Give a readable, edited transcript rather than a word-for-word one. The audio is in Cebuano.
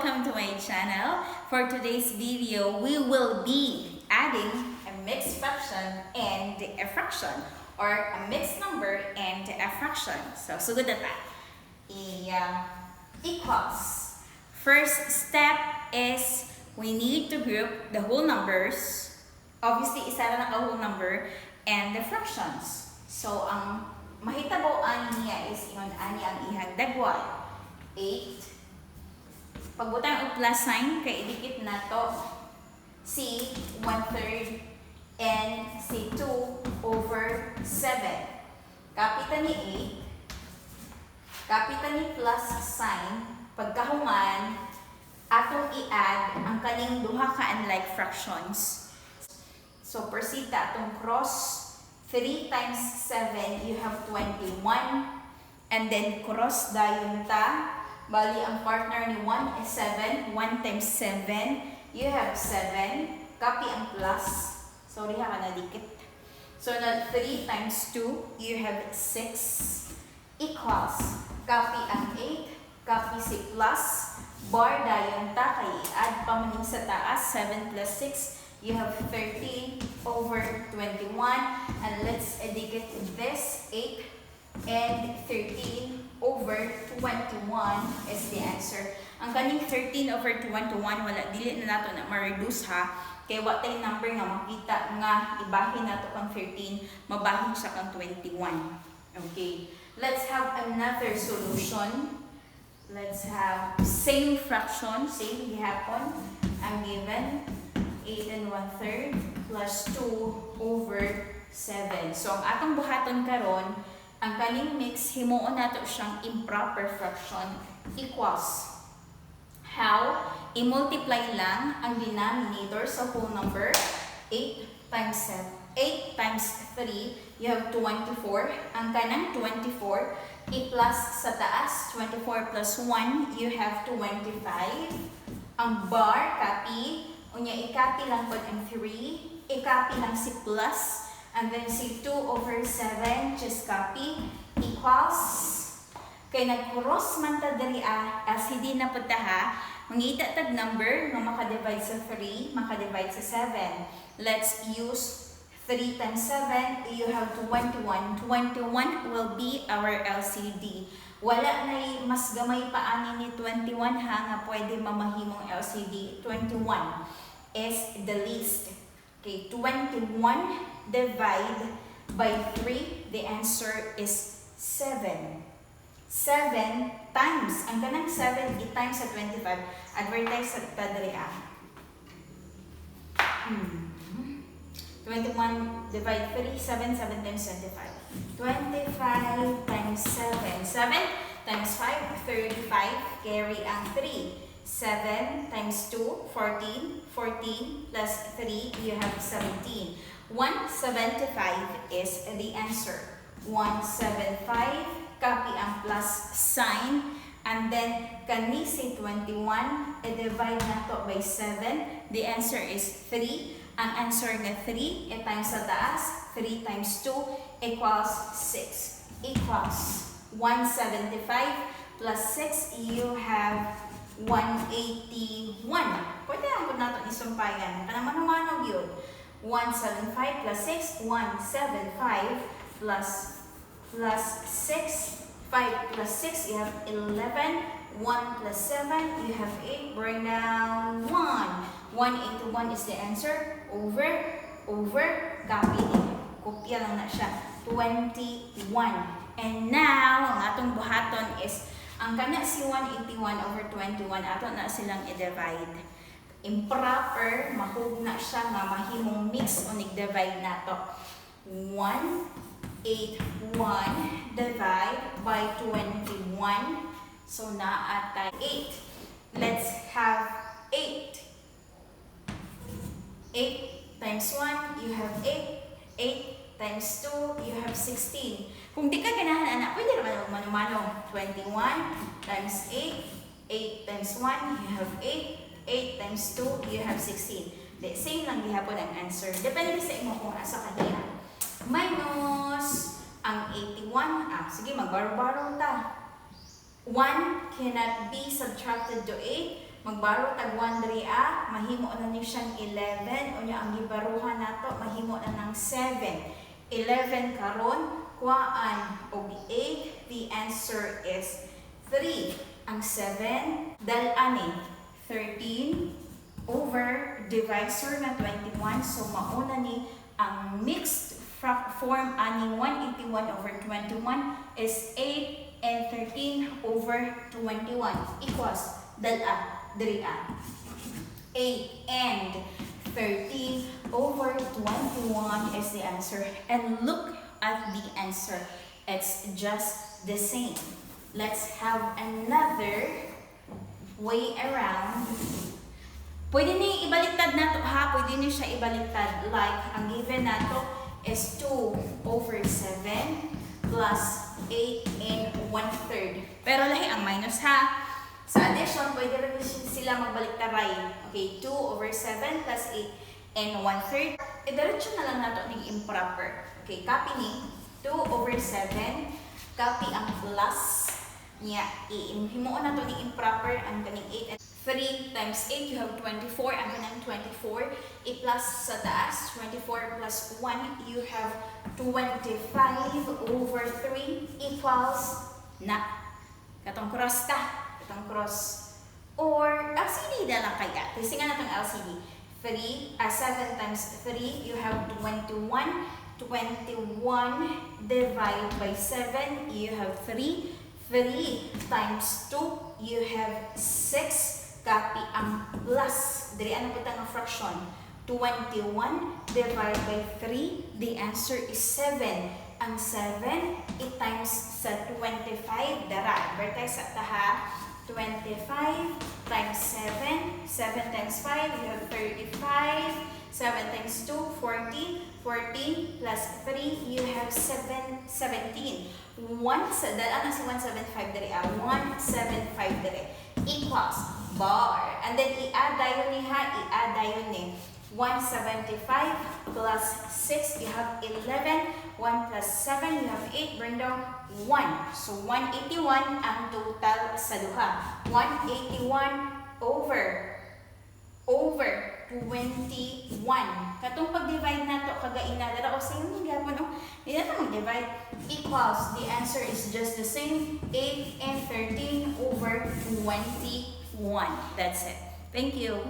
Welcome to my channel. For today's video, we will be adding a mixed fraction and a fraction or a mixed number and a fraction. So, sugod na ta. I equals. First step is we need to group the whole numbers. Obviously, isa na ka whole number and the fractions. So, ang mahitabo ani niya is ingon ani ang ihang dagway. 8. Pagbutang og plus sign kay idikit nato si 1/3 and si 2 over 7. Copy ta ni 8. Copy ta ni plus sign. Pagkahuman, atong i-add ang kaning duha ka unlike fractions. So, proceed ta atong cross. 3 times 7, you have 21. And then, cross dayon ta. Bali, ang partner ni 1 is 7. 1 times 7, you have 7. Copy ang plus. Sorry ha, kanadikit. So, na 3 times 2, you have 6 equals. Copy ang 8. Copy si plus. Bar dayon ta, kay i-add pa man sa taas. 7 plus 6, you have 13 over 21. And let's idikit this 8 and 13 over 21 is the answer. Ang kaning 13 over 21, wala, dili na nato na ma-reduce ha. Kay wa tay number nga makita nga ibahin nato kang 13, mabahin siya kang 21. Okay. Let's have another solution. Let's have same fraction, same gihapon. Ang given 8 and 1/3 plus 2 over 7. So, ang atong buhaton karon, ang kaning mix, himuon nato siyang improper fraction equals. How? I-multiply lang ang denominator sa whole number. 8 times 7. 8 times 3, you have 24. Ang kanang 24, i-plus sa taas, 24 plus 1, you have 25. Ang bar, copy. Unya, i-copy lang pod ang 3. I-copy lang si plus. And then si 2 over 7, just copy, equals. Kay nag-cross man ta diri ah, LCD na pud ta ha, mangita tag number nga maka-divide sa 3, maka-divide sa 7. Let's use 3 times 7, you have 21. 21 will be our LCD. Wala na mas gamay pa ani ni 21 ha nga pwede mamahimong LCD. 21 is the least. Okay, 21 divide by 3, the answer is 7. 7 times, ang kanang 7 i-times sa 25, advertise sa ta diri ah. 21 divide 3, 7, 7 times 25. 25 times 7. 7 times 5, 35. Carry ang 3. 7 times 2, 14. 14 plus 3, you have 17. 175 is the answer. 175, copy ang plus sign, and then kani si 21, i-divide nato by 7. The answer is 3. Ang answer nga 3, i-times sa taas, 3 times 2 equals 6. Equals 175 plus 6, you have 181. Pwede lang pud nato isumpayan. Kanang manumanog yun. 175 plus 6, 175 plus 6, 5 plus 6, you have 11. 1 plus 7, you have 8. Bring down 1. 181 is the answer. Over, over, copy din. Kopya lang na siya. 21. And now, ang atong buhaton is, ang kana si 181 over 21, ato na silang i-divide. Improper, mahugna siya nga mahimong mix o divide nato. 1, 8, 1 divide by 21. So, naa tay 8. Let's have 8. 8 times 1, you have 8. 8 times 2, you have 16. Kung di ka ganahan, anak, pwede naman magmano-mano. 21 times 8, 8 times 1, you have 8. 8 times 2, you have 16. Di, same lang gihapon ang answer. Depende sa imo kung asa ka diha. Minus ang 81. Ah, sige, magbaro-baro ta. 1 cannot be subtracted to 8. Magbaro tag 1 diri ah, mahimo na ni siyang 11. Unya ang gibaruhan nato mahimo na ng 7. 11 karon kuhaan og 8, the answer is 3. Ang 7 dal-an ni 13 over divisor na 21. So mauna ni ang mixed form aning 181 over 21 is 8 and 13 over 21 equals dal-a diri ah 8 and 13 over 21 is the answer. And look at the answer. It's just the same. Let's have another way around. Pwede ni ibaliktad nato ha, pwede ni siya ibaliktad. Like, ang given nato is 2 over 7 plus 8 and 1/3. Pero lahi ang minus ha. Sa addition, pwede rin sila magbaliktaray. Okay, 2 over 7 plus 8 and 1/3. Idiretso na lang nato ning improper. Okay, copy ni 2 over 7. Copy ang plus niya. Himuon nato ning improper ang kaning 8 and 3 times 8, you have 24. Ang kanang 24, i-plus sa taas, 24 plus 1, you have 25 over 3 equals na. Katong cross ta. Katong cross. Or LCD na lang kaya. Testingan natong LCD. 3, 7 times 3, you have 21. 21 divide by 7, you have 3. 3 times 2, you have 6. Copy ang plus. Diri ano po ang fraction? 21 divided by 3, the answer is 7. Ang 7, i-times sa 25, dara. Vertex sa taha, 25 times 7, 7 times 5, you have 35. 7 times 2, 14. 14 plus 3, you have 7, 17. 1, sa, dala na si 175 diri ah. 175 diri. Equals bar. And then i-add dayon ni ha, i-add dayon ni. 175 plus 6, you have 11. 1 plus 7, you have 8. Bring down 1. So, 181 ang total sa duha. 181 over 21. Katong pag-divide nato kagaina dara o same ni gapon oh. Di na mag-divide equals, the answer is just the same, 8 and 13 over 21. That's it. Thank you.